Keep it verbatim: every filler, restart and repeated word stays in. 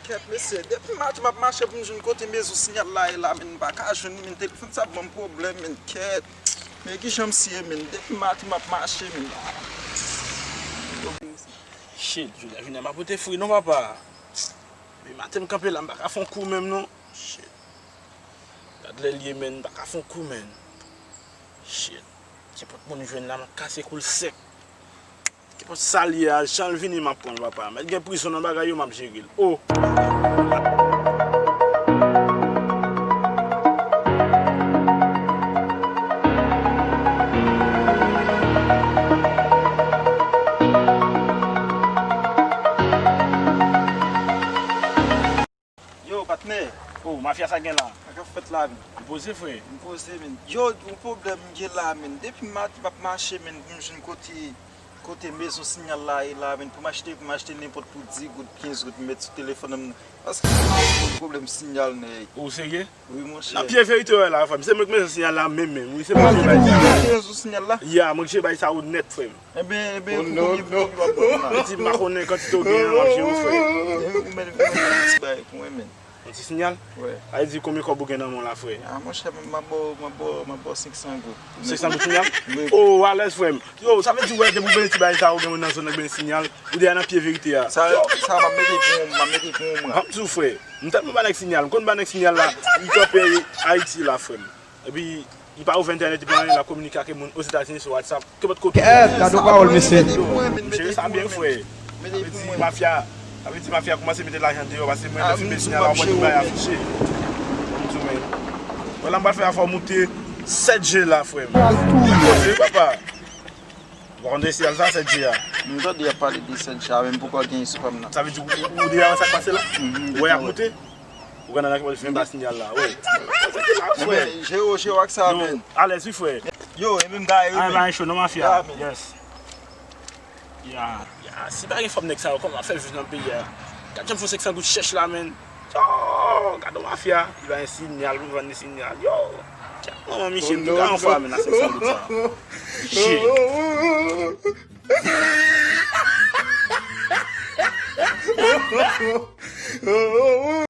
Kèt, mesye, depi maten m ap mache pou m jwenn kote mezon siyal la ye la, men m pa ka jwenn, men telefòn sa ap ban m pwoblèm, men kèt. Men kijan m siye, men depi maten m ap mache, men. Shit, jodi a jounen an pa pote fwi non, papa. Depi maten m kanpe la, m pa ka fè yon kou menm non. Shit. Gad lè l ye, men, m pa ka fè yon kou, men. Shit. Kenpòt moun jwenn la, m ap kase kou l sèk. Kenpòt sa l ye a, jan l vini, m ap pran l, papa. Mèt gen prizon nan bagay yo, m ap jere l. Oh! Yo, patnè. Oh, mafya sa gen la. Sa k ap fèt la, men? M poze, frè. M poze, men. Yo, yon pwoblèm m gen la, men. Depi maten m ap mache, men, pou m jwenn kote, kote mezon siyal la ye la, men. Pou m achte, pou m achte nenpòt pou dis goud, kenz goud, m met sou telefòn nan. Paske m ap jwenn pwoblèm siyal, nèg. Ou serye? Wi, monchè. Nan pye verite w la, frè m. Se mwen ki mezon siyal la, menm, menm. Wi, se mwen ki bay sa. Mezon siyal la? Ya, mwen ki bay sa ou nèt, frè m. Enben, enben, oh, pou non, konbyen non. Pou w ap ban m la? Piti, m pa konnen kantite w genyen, w ap jere w, frè. Enben, ou menm, ou menm, ti bay pou mwen, men. Yon ti siyal? Wi. Sa vle di konbyen kòb ou gen nan men w la, frè? A, monchè, m ap ba w, m ap ba w, m ap ba w senk san goud. Senk san goud siyal? Wi. Oh, alèz, frè m. Yo, sa vle di, wè, depi w gen ti bagay sa, ou gen moun nan zòn nan ki gen siyal, ou deja nan pye verite a. Sa, sa, m ap mete pou, m ap mete pou mwen. M ap di w, frè, m tèlman ba nèg siyal, m konn ba nèg siyal la, li kanpe Ayiti la, frè m. Epi, li pa ouvè entènèt, li pa anyen, l ap kominike ak moun Ozetazini sou WhatsApp. Kenpòt kote. Kèt, gade yon pawòl, mesye. Jere sa byen, frè. Sa vle di mafya, sa vle di mafya kòmanse mete lajan deyò, paske mwen nan filme siyal la, w ap wè tout bagay afiche. M di w, men. Wè la, m pral fè afè w moute sèt G la, frè m. Poze, papa. Ou pa konn de siyal sa, sèt G a? M tande y ap pale de sèt G a, men m poko gen sou pa m nan. Sa vle di ou, ou deja wè sa k pase la? Mhm, ou wè y ap moute? Ou gen nan ki pral fin ba siyal la. Oh. Sa ki la, frè. Jere w, jere w ak sa, men. Alèz, wi, frè. Yo, e menm gare, wi, men. Ay, cho non, mafya. Ya, men. Yes. Ya, ya, si pa gen fòm nèg sa yo, kòman ap fè viv nan peyi a? Gad jan m fè senk san goud chèch la, men. Oh, gade yon mafya, li pa gen siyal, pou vann li siyal. Yo, kèt manman misye, m tou ka yon fwa, men, a senk san goud sa. Shit.